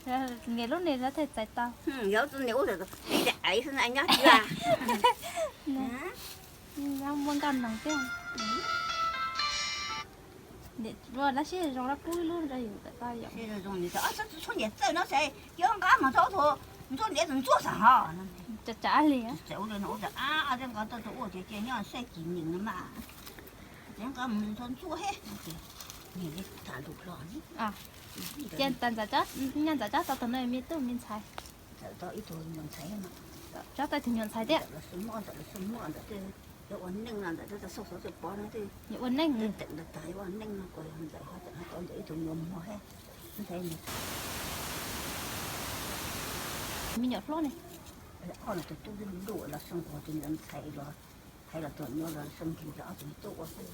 Niam lub niam lawv thiaj txais tau. Yog tus niam ub ib daim aiv xwb na nyob tsis a. Muaj nkauj nroog thiab. Niam lub sib zoo lab kub ib lub rau yus kom tau yom. Sib zoo zoo niam txawj, tshuav niam txawj no ces yuav nqa mus rau tus ntsuag niam tus ntsuag xav ho. Tsav tsav li. Ua li no ua tas ab, nqa tuaj ua ces cia nyob saib kis nim no mas. Ces nqa mus rau ntsuag he. Niam li tham lus hlo. Cia tas ntxawm, nyaj ntxawm tsob tau tus no me tub me ntxhais. Txawm tau ib tug nyuam ntxhais no. Tsob tau tus nyuam ntxhais thiab. Ntxawm los xub muaj, ntxawm los xub muaj ntawm twb yuav ua neej no ntawm twb tau xauj xov txawj pov no twb. Yuav ua neej. Twb teem tas tas yuav ua neej no kuas yog ntxawm ho txawm ho tau ntxawm ib tug nyuam muag he. Me nyuam hlob ne. Qhov no tus tub twb luj los xoo kuas tus nyuam ntxhais los. Hais los tuam nyuam los xoo nkeeg rau ob tug me tub ua xwb.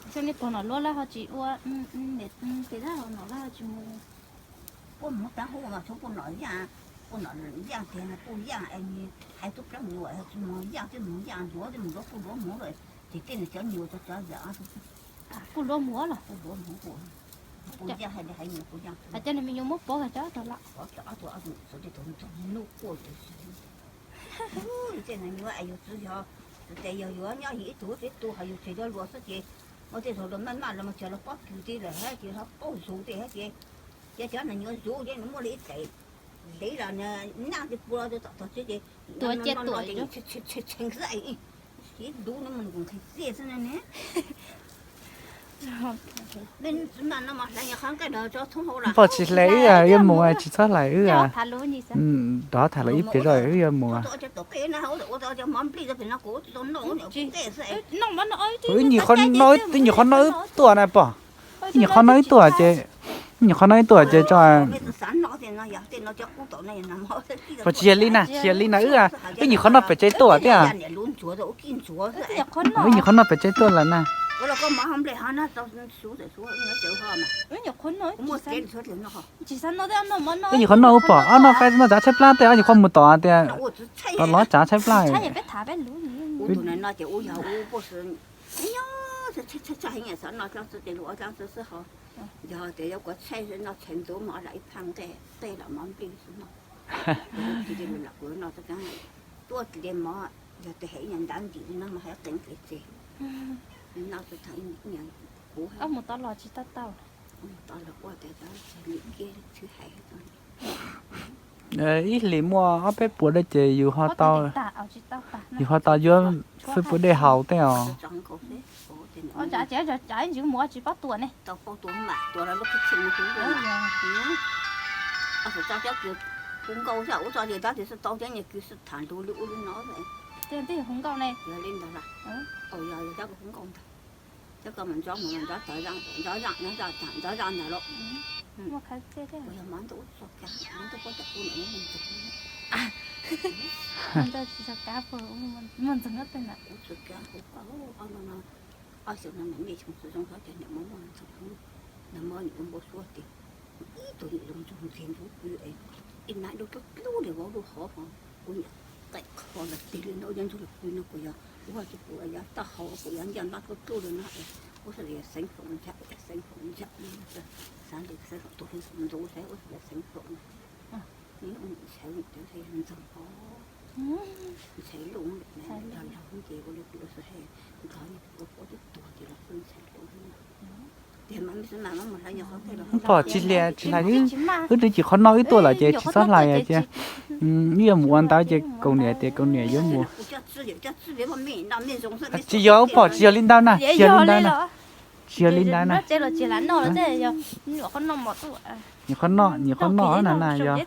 Xyov li pog nom luab lawv ho tsis ua, pem lawv nom lawv ho tsis mus. Puab mus tab hu mas txhua puj nom yaaj, puj nom yaaj tiag, puj yaaj es hais tub plaub nyuam tsis mus yaaj, twb mus yaaj ncuav, twb mus ncuav puj ncuav muv lawm, ces tej nws cov nyuag cov cov yam puj ncuav muv los puj ncuav muv, puj yaaj hais li hais nyuag puj yaaj. Cov me nyuam muab pov cov tau los pov cov ob tug, ob tug txhua tej tug ntxoog nub quaj. Tej no nyuag es yus txiv yog, tes yog yuav nyob yus ib tug ib tug ho yus tseg cov luag xwb ces muaj tej zaug luag maj maj los mas tsis los pob kws tej lawm hab ces ho qaug zug tej hab ces, ces cov no nyuag zug ces nws muaj li ib tais dev los naj tej pua los tom tog tsev ces tuav cia tuam tshee xwb, siv dub no mas nws kuj nqhis txiaj xwb ne. Pog tsis hle wb, yuav mus tsis txhob hlais wb. Rov tham lus ib pliag zoj wb yuav mus. Wb nyuam qhuav noj, wb nyuam qhuav noj wb tuaj na pog. Wb nyuam qhuav noj wb tuaj ces, wb nyuam qhuav noj wb tuaj ces tso. Pog tsis yog li na, tsis yog li na wb, wb nyuam qhuav noj pem tsev tuaj thiab. Wb nyuam qhuav noj pem tsev tuaj lawm na. Wb nyuam qhuav noj wb pom ob noj qaib noj tsav tshaib plab tej, ob nyuam qhuav mus tom tias los los tsav tshaib plab. Yog tias yuav kuv tshaj heev xav noj coj xwb xwb ho, yog tias yuav kuv tshaib noj tsheej ntub mov lam ib phaj nqaij tej lam mov nplij xwb no. Tuaj tias mov yog tias heev nyuag ntab ntim li no mas hais qee nqes txeg. Noj xwb thaum ib nyuag kuv mus tau los tsis tau tau, mus tau los ua tias cov lim kiab txhwb hais. Ib hlis muaj ob peb puas dej ces yus ho tau, yus ho tau yuav fwj puas dej haus tej os. Ntsis mus tsis paub tua ne. Hu nkauj xwb, ua tso ces tab sis tau thiab nyias kws tham lus li ub li no. Hu nkauj ne. Yog li ntawd, hu nkauj ntag. Cov ko mas ntsoov mus ntsoov tawv, ntsoov zaj ntawd los. Kuv yog mov ntuj ub txog kiag, mov ntuj pob cov kub ntawm no mus ntxoog. Ntawd tsis txog kab pag mus ntxoog ob peb na. Ub txog kiag hu ko, ob no no, ob xyoo no mas mej xyoo tsis zoo xyov cas niam mov muaj ntxoog, niam mov niam ua npau suav tias ib tug niam zoo ntxoog ntxhias ntxuv pw es ib nab dub dlub dlub li vauv lub hov ho, kuv niam qe qho los tig li no ua ntsug los pw no kuv yog ua tsis pum yav taub hau kuv yav ncaj ntab dub dlub li no es ua xav li xeev foom ntsha, xeev foom ntsha, xav li xeev foom tus ntxuav xav ua xav li xeev foom. Ntshai ntshai ntxoog os, ntshai luj, los laug ces ua li kuv ua xwb he, nrog ua pob twb tuag ces los kuj ntshai luj. Pom tsis hlias tsis hlais, wb twb tsis qhov noj wb tuaj lawm ces tsis txhob hlais ces wb yuav mus ua ntawd ces kaus niam tias kaus niam yuav mus. Tsis yog wb pom tsis yog li ntawd na, tsis yog li ntawd na. Tsis yog li ntawd na. Nyuam qhuav noj, nyuam qhuav noj na na yog.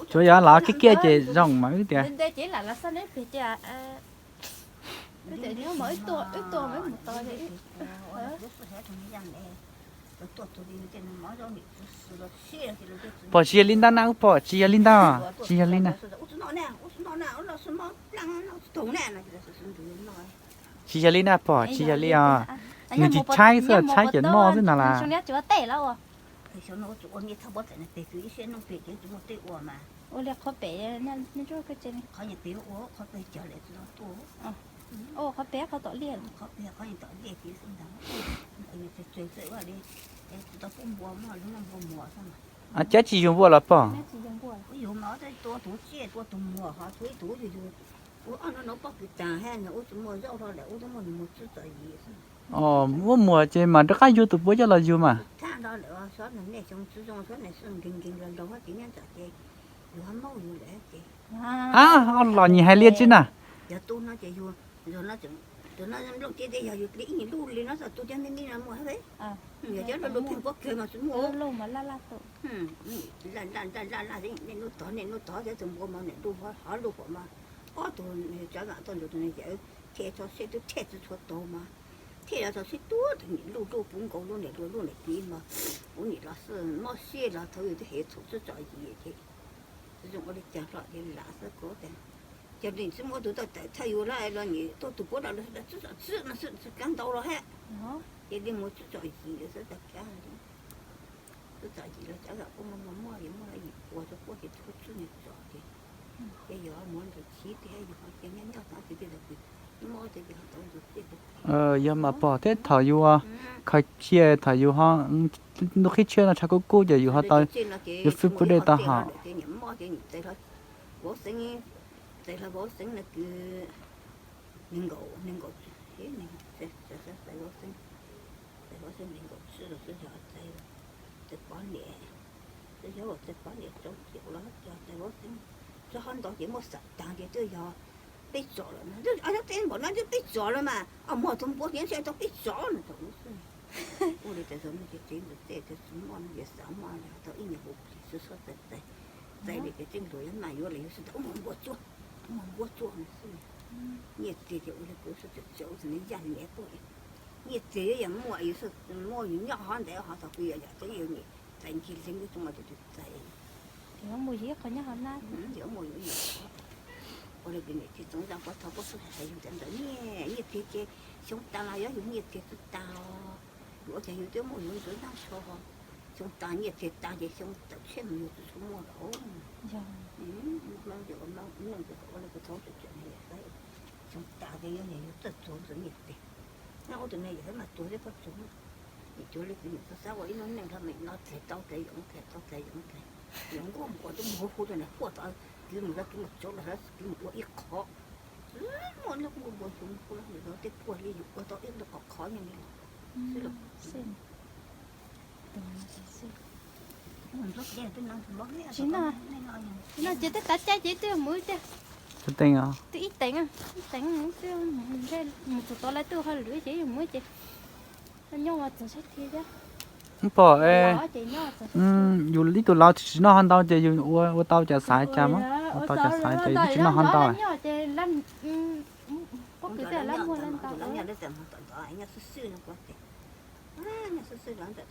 Tsuas yog los kiag kiag ces zoo mas wb tias. Pom tsis yog li ntawd na, wb pom tsis yog li ntawd, tsis yog li na. Tsis yog li na, pom tsis yog li os. Nws tsis tshaib xwb, tshaib cov noj xwb no las. Ua li qhov pem, qhov pem qhov tom liaj. Cab tsis yug npua los pog? Ua muag ces mam rov qab yug tus puav coj los yug mas. Ab, los nyis hais liaj tsi na. Nej hnub tod nej hnub tod thiab tus npua mas niam luj hov luj huam mas ob tug cov vam toj ntug tus niam yawm thiaj txog seb twb thiaj tsis tshua tau mas thiaj los txog seb tuag tus niam luj luj puv nkaus luaj niam luj luaj niam txiv mas kuv niam los xwb mob siab los thaum yus twb hev txhum txwb tsom yim ces tsis zoo ua li cas hlo ces lam xwb kuv tias ces nim tsis muaj tus tau tawm thawj yus los los nim tuaj tus puav dam los txwb tsom txwb no xwb tsis kav ntau los hab ces li mus txwb tsom yim xwb tau kav li. Txwb tsom yim los cov vam kuj muaj muaj muaj yim muaj yim puas rau puab ces tshuav txwb mus tsom ces ces yog muab nrog chiv tiag yog ces nyob nyob tod ces tej zaum mob ces yog tau ntug tej Yog mas pog thiab thaum yus khaws cia thaum yus ho ntuj qhib tshiab no tshav kub kub ces yus ho tau, yus fwb pub dej tau hos. Vauv xeeb, txais hlo vauv xeeb no kws nees nkaum, nees nkaum, txais vauv xeeb, txais vauv xeeb nees nkaum tsib los xwb yog txais, txais pov niam, xwb yog txais pov niam rau ces ua los txais vauv xeeb, txog ho ntawd ces muaj xam taag ces twb yog peb tsom lawm na, twb tej npaum no twb peb tsom lawm mas, muag tus npua ces tsis tau peb tsom no thaum ub xwb. Ua li tas zog no ces tsev ntawd tej tsis muaj no ces xav muaj tau ib nyuag hauv plig xwb txhob txais, txais li ces tseeb luag yuav mag yuav los yus xwb tau muag npua tsuag, muag npua tsuag no xwb. Nyiaj txiag ces ua li kuv xwb tseem tseem ua tus niag yaj niam tuaj, nyiaj txiag yuav yog muaj yus, muaj yus nyob hov ntawd ho thaum kuv yog yam tseeb yus nim txais ncig leeg lub txoos mas tus tus txais. Ua li kuv niam txiv txoov zaj pov thov pov xwb hais yus tias ntawd nyiaj, nyiaj txiag ces xyoo tas los yog yus nyiaj txiag txwb tas, yuav ua cas yus twb muaj yus ntxuav ntaub tsho, xyoo tas nyiaj txiag tas ces xyoo tawm tshiab mus yus txwb txhua muaj lawm. Xyoo tas ces yog niag yus txawj txuag ntxuav nyiaj txiag. Nyob ua tus niag yawm mas tuag thiab koj txuag, nim cuag li kuv nim txog xav ua ib lub neej rau me no txais tau txais yoov txais tau txais yoov txais, yoov nkuaj mus ua tub npua hu rau nram huaj tod, kiv mus rau kiv mus tsuav los kiv mus ua ib qho. Muaj nub nkuaj npua xyoo nkuaj los tej puag li yus ua tau ib qho qhov nyob li los xwb los. No ces twb tav caij ces twb mus tiag. Twb ib teev, ib teev mus txog tod lawv twb ua hauj lwm ces yus mus ces nyob ua txog saib thiab. Pom yus ib tug laus tsis noj hov ntau ces yus ua tau cov xaiv cas mas, ua tau cov xaiv ces yus twb tsis noj hov ntau.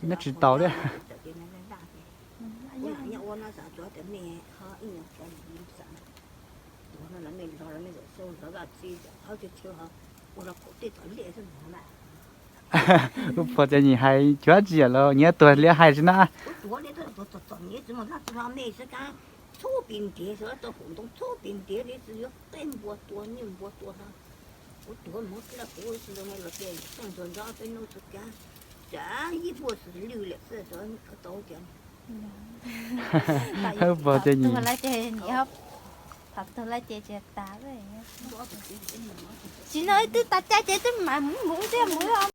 Nyob tsis tau thiab. Ub, pog ces nyias hais cuav tsis yam los nyias tuag liab hais tsis na. Txhob pis ntiav, txhob pis ntiav li, yuav qej npua tua, nyiaj npua tua no. Kuv tuav muab dlawb kuv xwb los tias txeej nrog nrog peb nub txug kab, tsam yij puaj xws lwj lawm xwb tau tias. Pog ces nyias, tham tug lawm ces tsis tas. Tsis no twb tas cai ces twb mam mus mus thiab mus.